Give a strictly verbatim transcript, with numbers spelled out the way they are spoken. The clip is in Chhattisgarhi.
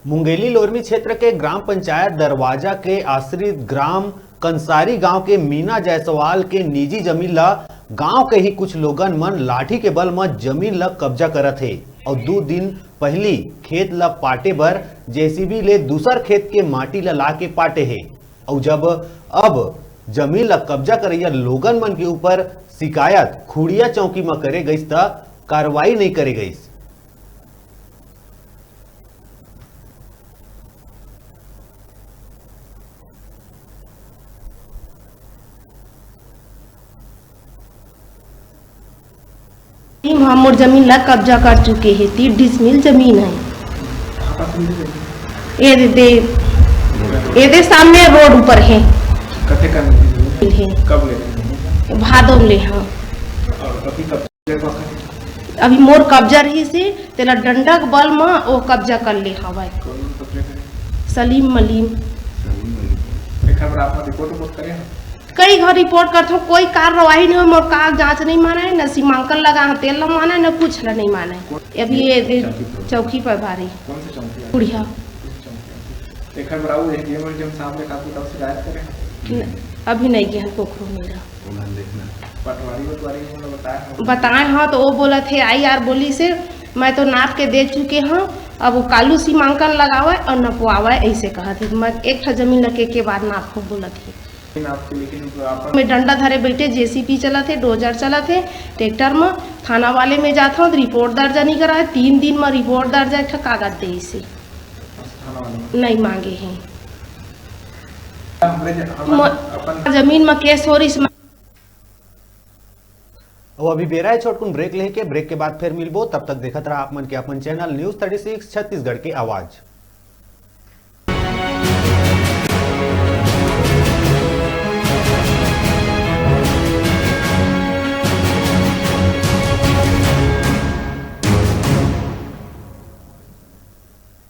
मुंगेली लोरमी क्षेत्र के ग्राम पंचायत दरवाजा के आश्रित ग्राम कंसारी गांव के मीना जायसवाल के निजी जमीन ला गांव के ही कुछ लोगन मन लाठी के बल म जमीन ला कब्जा करत हे। अउ दू दिन पहिली खेत ला पाटे बर जेसीबी ले दूसर खेत के माटी ला ला के पाटे हे। अउ जब अब जमीन ला कब्जा करइया लोगन मन के ऊपर शिकायत खुड़िया चौकी म करे गइस, त कार्रवाई नइ करे गइस। हम मोर जमीन ला कब्जा कर चुके हे, तीस डिसमिल जमीन है। ये दे, ये दे सामने रोड ऊपर है। कते कन है। कब ले रहे हैं? भादो में ले, हाँ। और अभी कब्जा कौन है? अभी मोर कब्जा रही से, तेला डंडा के बल म वो कब्जा कर ले हवय। कौन कब्जा करे? सलीम मलीम। सलीम मलिक। एखर बर आप मन रिपोर्ट उपोर्ट करे हैं? कई घर रिपोर्ट करथों, कोई कार्रवाई नहीं हो, मोर कागजात नहीं माने, न सीमांकन लगा हो, तेल ला माने, न कुछ ला नहीं माने। अभी ये, ये चौकी पर। चौकी पर भारी। कौन सी चौकी है? बुढ़िया। कौन सी चौकी है? एखर बर आऊ एसडीएम और डीएम साहब ले का कुछ शिकायत करे हैं? न, अभी नहीं गए हैं कोखरो मेरा। उन्हें देखना। पटवारी वटवारी ने बताया हो? बताए हाँ, तो वो बोला थे, आई आर बोली से, मैं तो नाप के दे चुके हूँ, अब वो कालू सीमांकन लगावे और नपवावे, ऐसे कहा थे। मैं एक ठा जमीन लगे के बाद नाप को बोला थे। लेकिन आप, लेकिन आप में डंडा धरे बैठे, जेसीबी चला थे, डोजर चला थे, ट्रैक्टर में। थाना वाले में जाता हूँ तो रिपोर्ट दर्ज नहीं करा है। तीन दिन में रिपोर्ट दर्ज, एक ठा कागज दे इसे। अच्छा, थाना वाले में? नहीं मांगे हैं। हमरे ज-, हमर म-, अपन जमीन में केस हो रही। अउ अभी बेरा है छोटकुन ब्रेक लेके, ब्रेक के बाद फिर मिलबो। तब तक देखत रहा आप मन के अपन channel news thirty six Chhattisgarh के आवाज।